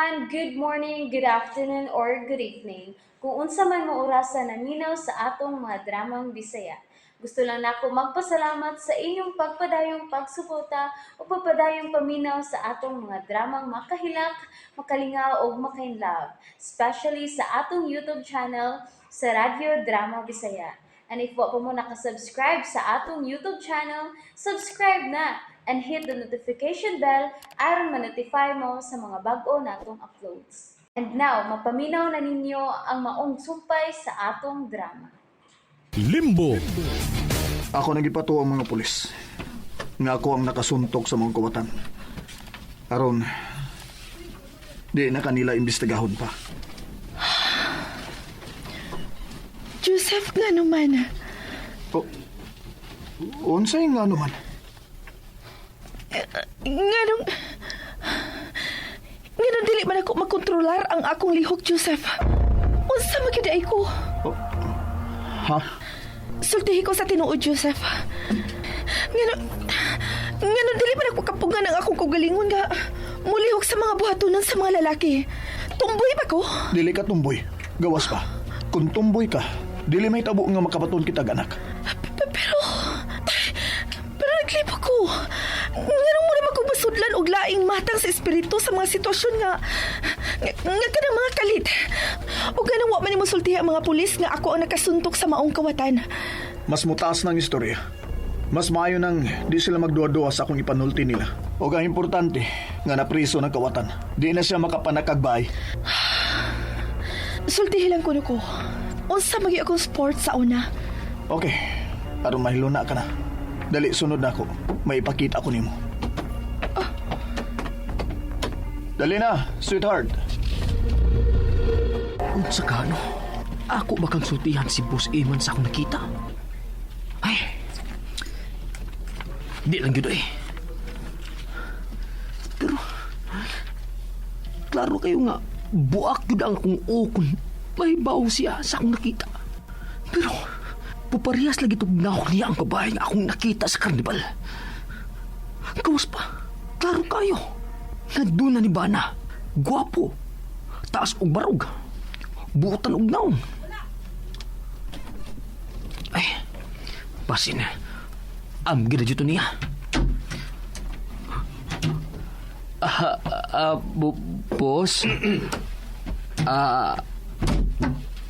everyone! Good morning, good afternoon, or good evening. Kung unsa man mo orasa naminaw sa atong mga dramang Bisaya. Gusto lang nako magpasalamat sa inyong pagpadayong pagsuporta o pagpadayong paminaw sa atong mga dramang makahilak, makalingaw ug makainlove, especially sa atong YouTube channel sa Radyo Drama Bisaya. And if wa pa mo nakasubscribe sa atong YouTube channel, subscribe na and hit the notification bell aron ma-notify mo sa mga bag-o natong uploads. And now, mapaminaw na ninyo ang maong sumpay sa atong drama. Limbo. Ako nagipatuo ang mga pulis nga ako ang nakasuntok sa mga kawatan. Aron, di na kanila imbestigahon pa. Joseph, nga naman. O, unsay nga naman? Nga nung dili man ako makontrolar ang akong lihok, Joseph. Unsa man gyud ay ko? O, ha? Sultihi ko sa tinuod, Joseph. Nga nung dili man ako kapugan ang akong kaugalingon nga mulihok sa mga buhatonan sa mga lalaki. Tumboy ba ko? Dili ka tumboy. Gawas pa. Kung tumboy ka, dili may tabo nga makabaton kita ganak. Pero naglibog ko. Nganong mo naman kong masudlan og laing matang sa espiritu sa mga sitwasyon nga kanang mga kalit. O ganang wa man nimo sultihi ang mga pulis nga ako ang nakasuntok sa maong kawatan. Mas mutaas ng istorya. Mas maayo nang di sila magduwa-duwa sa akong ipanulti nila. O ang importante, nga napriso ng kawatan. Di na siya makapanakagbay. Sultihi lang kuno ko. Unsa magi akong sport sa una? Okay, aron mahiluna ka na. Dali, sunod na ako. May ipakita ko nimo. Dali na, sweetheart. Unsa ka, no? Ako ba kang sultihan si Boss Eman sa akong nakita? Ay, di lang yun eh. Pero, klaro kayo nga, buak yun ang akong ukon. May baw siya sa akong nakita. Pero, puparehas lagi itong nahok niya ang babae nga akong nakita sa karnibal. Gawas pa, klaro kayo. Nandun na ni Bana. Gwapo. Taas og barog. Buotan og naong. Ay, basin. Am gina dito niya. Boss?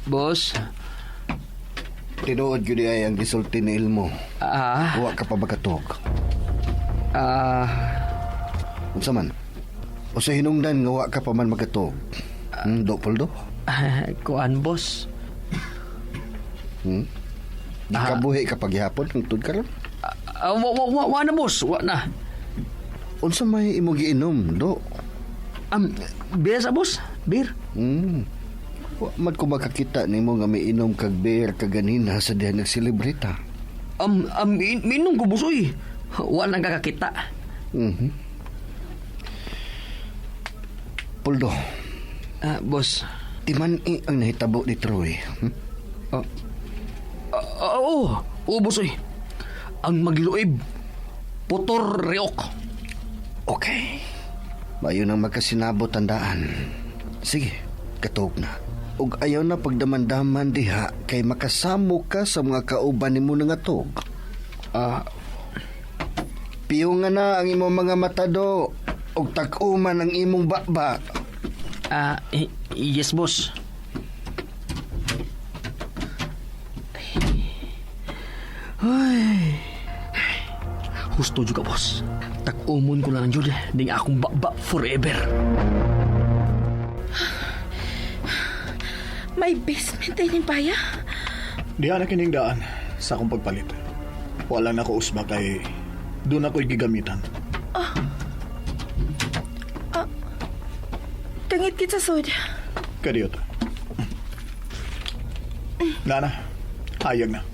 Boss? Tinuod gyud ay ang gisulti ni Ilmo. Ah, Wa ka pa makatuog. Unsa man? O sa hinungdan nga wa ka pa man makatuog. Do Poldo? Kuan, boss? Hmm? Nakabuhi ka paghihapon hangtod karon? Wa na, boss. Wa na. Unsa may imong giinom, do? Beer sa, boss? Beer? Wa man ko makakita nimo nga miinom kag beer kaganina sa diha nagselebrate ha. Minom ko, boss, uy. Wa nang kakakita. Poldo, Boss. timan-i ang nahitabo ni Troy. Hmm? Oo, oo, boss, uy. Ang magluib. Putor reok. Okay. Mayo nang magkasinabot tandaan. Sige, katuog na. Ug ayaw na pagdamandaman diha kay makasamo ka sa mga kauban nimo nga tug. Piyunga na ang imong mga mata do ug tag-uman ang imong baba. Yes, boss. Ay. Husto juga, boss. Tag-umon ko lang jud ning akong baba forever. May basement ay ning paya? Diha na kining daan sa akong pagpalit. Wala na ko usba kay doon ako'y gigamitan. Kangit kit sa sud. Kadiyot. Nana, hayag na.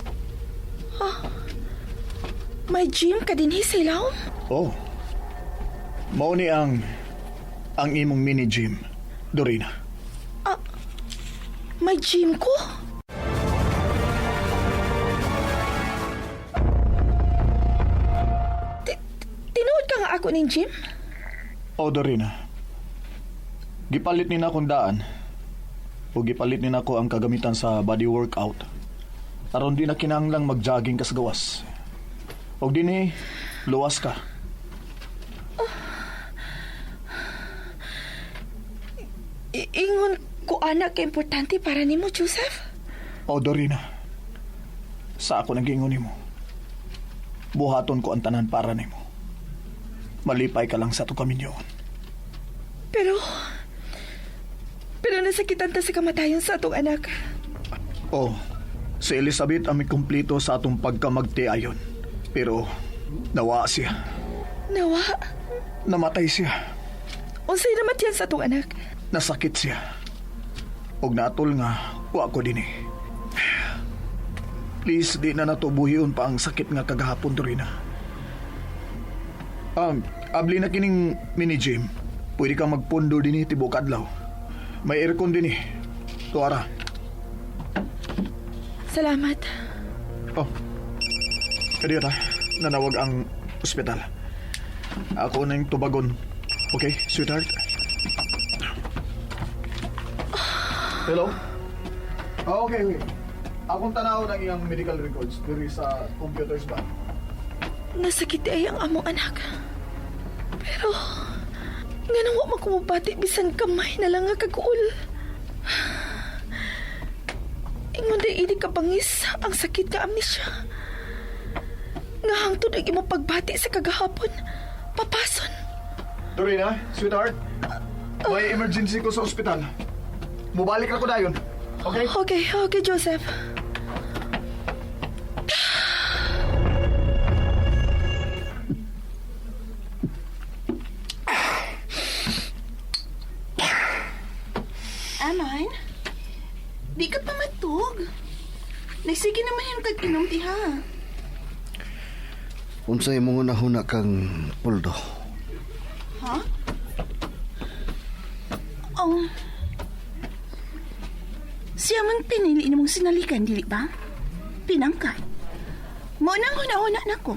May gym ka dinhi sa ilawom? Oh. Mao ni ang imong mini gym, Dorina. May gym ko? Tinuod ka nga ako ning gym? Oh, Dorina. Gipalit ni na akong daan. O gipalit ni nako ang kagamitan sa body workout. Aron di na kinahanglang mag-jogging ka sa gawas. Og dinhi, luwas ka. Ingon ko anak ka importante para nimo, Joseph. O Dorina, sa ako nag-ingon nimo. Buhaton ko ang tanan para nimo. Malipay ka lang sa atong kaminyoon. Pero pero nasakitan ta sa kamatayon sa atong anak. Oh, si Elizabeth ang may kumplito sa atong pagkamagtiayon. Pero nawa siya. Nawa, Namatay siya. unsay namatyan sa atong anak? Nasakit siya. Og naatol nga, wa ko dinhi. Please, di na nato buhion pa ang sakit nga kagahapon, Dorina. Abli na kining mini gym. Pwede kang magpundo dinhi tibok adlaw. May aircon dinhi. Tuara. Salamat. Oh. Kadiyo ta. Nanawag ang ospital. Ako na yung tubagon. Okay, sweetheart? Hello? Oh, okay, okay. Akong tanaw ng iyang medical records diri sa computers ba? Nasakit ay ang among anak. Pero, nga nang wa man kumubati bisan kamay na lang nga kaguol. Ingon day ini kabangis ang sakit nga amnesia. Nga hangtod ang imong pagbati sa kagahapon. Papason. Dorina, sweetheart. May emergency ko sa ospital. Mubalik na ko dayon. Okay? Okay, okay, Joseph. Aman, di ka pa matug. Nagsige naman yung kag-inom, diha. Unsay mong unahuna kang Puldo? Ha? Oh. Siya man pinili nimong sinalikan, dili ba? Pinangkat. Mo nang huna-huna nako.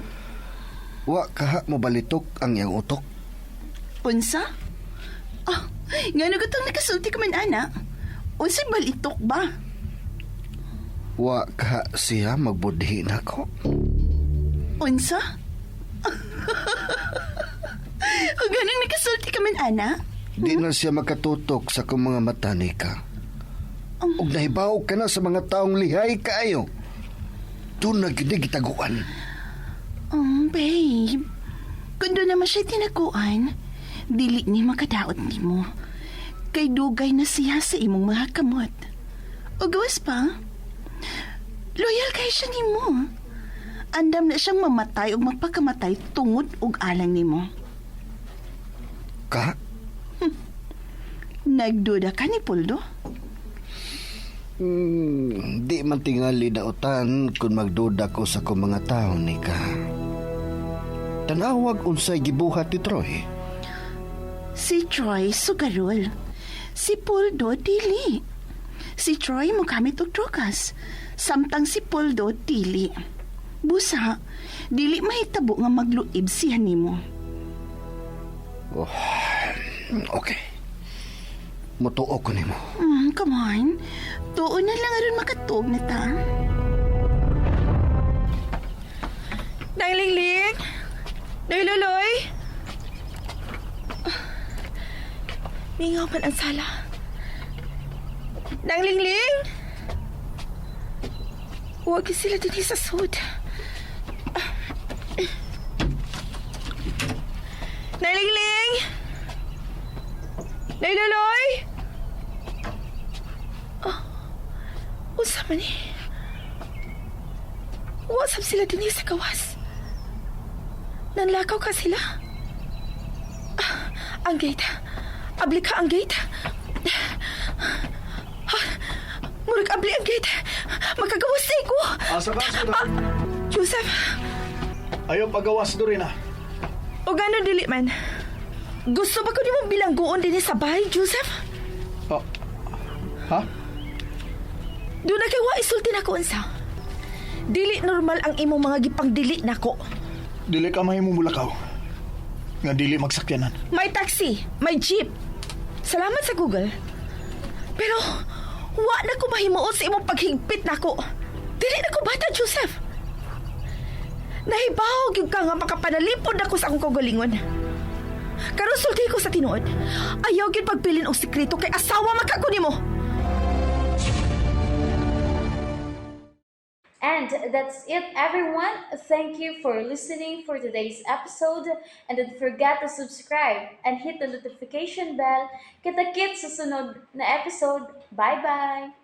Wa kaha mo balitok ang iyang utok. Unsa? Ah, ngano gatong nakasulti ka man, ana? Unsay balitok ba? Wa kaha siya magbudhi nako. Unsa? O ganang nakasulti ka man, ana? Di na siya makatutok sa akong mga mata ni ka. Ug nahibaw ka na sa mga taong lihay kaayo. Doon na gid gitaguan. Oh, babe. Kung doon naman siya tinaguan, dili ni makadaot ni mo. Kay dugay na siya sa imong mga kamot. O gawas pa, loyal kay siya nimo. Andam na siyang mamatay o magpakamatay tungod og alang nimo. Ka? Nagduda ka ni Poldo? Di man tingali daotan kung magduda ko sa akong mga tao ni ka. Tanawag unsay gibuhat ni Troy. Si Troy sugarol. Si Poldo dili. Si Troy mogamit og drogas. Samtang si Poldo dili. Busa, dili mahitabo nga magluib siya nimo. Okay. Mutuo ko nimo. Come on. Tuon na lang aron makatuog na ta. Nang Lingling! Nay Luloy! Ah, mingaw man ang sala. Nang Lingling! Huwag sila din sa sud. Ah. Nay Lingling! Nay Luloy! Oh, usa man eh. Wasap sila din sa kawas. Nanlakaw ka sila. Ah, ang gate. Abli ka ang gate. Ah, murag abli ang gate. Makagawas na ko. Asa ka, sweetheart? Ah, Joseph, Ayaw pagawas, Dorina. o gano'n dili man. Gusto ba ko nimo bilanggoon din sa bahay, Joseph? Oh. Ha? Doon na kay wa isulti na ko unsa. Dili normal ang imong mga gipangdili nako. Dili ka mahimong mulakaw. Nga dili magsakyanan. May taxi, may jeep. Salamat sa Google. Pero, wa na ko mahimuot sa imong paghigpit nako. Dili na ko bata, Joseph. Nahibaw gyud ka nga makapanalipod ako sa akong kaugalingon. Karon sulti ko sa tinuod. Ayaw gyud pagbilin og sekreto kay asawa man ka ko nimo. And that's it, everyone. Thank you for listening for today's episode. And don't forget to subscribe and hit the notification bell. Kita-kits sa sunod na episode. Bye-bye!